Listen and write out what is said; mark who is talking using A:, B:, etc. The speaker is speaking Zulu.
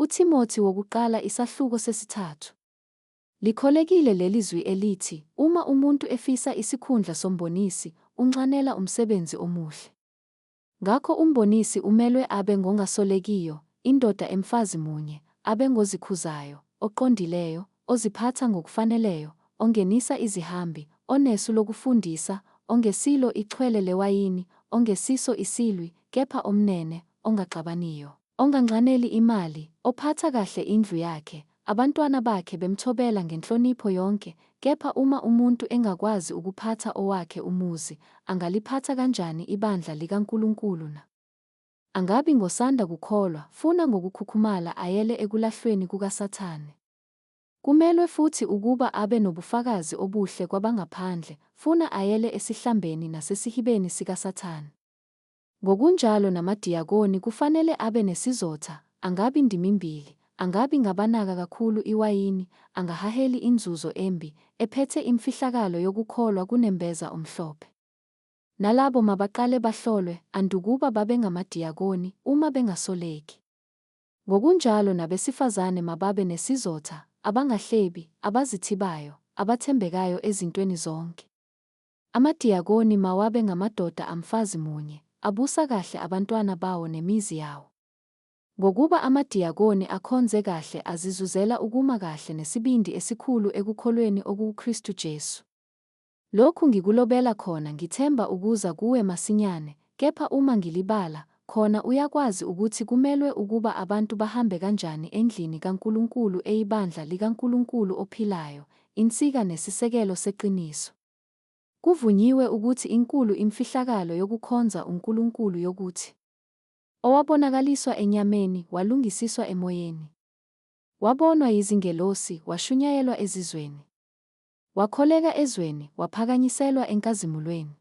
A: UThimothi wokuqala isahluko sesithathu. Likholekile leli zwi elithi, Uma umuntu efisa isikhundla sombonisi, unxanela umsebenzi omuhle. Ngakho umbonisi umelwe abe ngongasolekiyo, indoda emfazi munye, abe ngozikhuzayo, oqondileyo, oziphatha ngokufaneleyo, ongenisa izihambi, onesu lokufundisa, ongesilo ixhwele lewayini, ongesiso isilwi, kepha omnene, ongaxabaniyo. Onganxaneli imali, ophatha kahle indlu yakhe, abantwana bakhe bemthobela ngenhlonipho yonke, kepha uma umuntu engakwazi ukuphatha owakhe umuzi, angaliphatha kanjani ibandla likaNkulunkulu na? Angabi ngosanda kukholwa, funa ngokukhukhumala ayele ekulahlweni kukaSathane. Kumelwe futhi ukuba abe nobufakazi obuhle kwabangaphandle, funa ayele esihlambeni nasesihibeni sikaSathane. Ngokunjalo namadiyakoni kufanele abe nesizotha, angabi ndimimbili, angabi ngabanaka kakhulu iwayini, angahaheli inzuzo embi, ephethe imfihlakalo yokukholwa kunembeza omhlophe. Nalabo mabaqale bahlolwe, andukuba babe ngamadiyakoni, uma bengasoleki. Ngokunjalo nabesifazane mababe nesizotha, abangahlebi, abazithibayo, abathembekayo ezintweni zonke. Amadiyakoni mawabe ngamadoda amfazi munye, abusa kahle abantwana bawo nemizi yawo. Ngokuba amadiyakoni akhonze kahle azizuzela ukuma kahle nesibindi esikhulu ekukholweni okukuKristu Jesu. Lokhu ngikulobela khona ngithemba ukuza kuwe masinyane, kepha uma ngilibala, khona uyakwazi ukuthi kumelwe ukuba abantu bahambe kanjani endlini kaNkulunkulu eyibandla likaNkulunkulu ophilayo, insika nesisekelo seqiniso. Kuvunyiwe ukuthi inkulu imfihlakalo yokukhonza uNkulunkulu yokuthi, Owabonakaliswa enyameni, walungisiswa emoyeni. Wabonwa yizingelosi, washunyayelwa ezizweni. Wakholeka ezweni, waphakanyiselwa enkazimulweni.